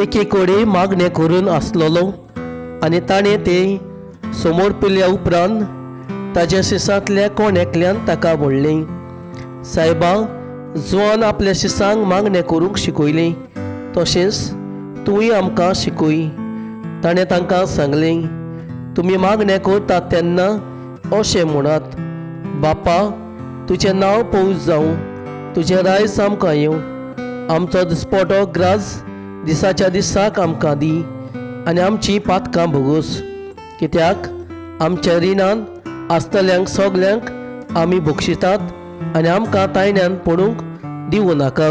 एके कडेन मागणें करून आसलेलो आनी ताणें तें समोर पिल्या उपरांत ताज्या शिसांतल्या कोण एकल्यान ताका म्हणलें, सायबा, जुवान आपल्या शिसांक मागणें करूंक शिकयलें तशेंच तुवूय आमकां शिकय. ताणें तांकां सांगलें, तुमी मागणें करतात तेन्ना अशें म्हणात, बापा, तुजें नांव पवित्र जावं, तुजें रायज आमकां येवं, आमचो दिसपटो ग्रास दिसाच्या दिसाक आमकां दी आनी आमचीं पातकां भोगोस, कित्याक आमच्या रिणान आसतल्यांक सगल्यांक आमी बक्षितात आनी आमकां तायण्यान पडूंक दिवं नाका.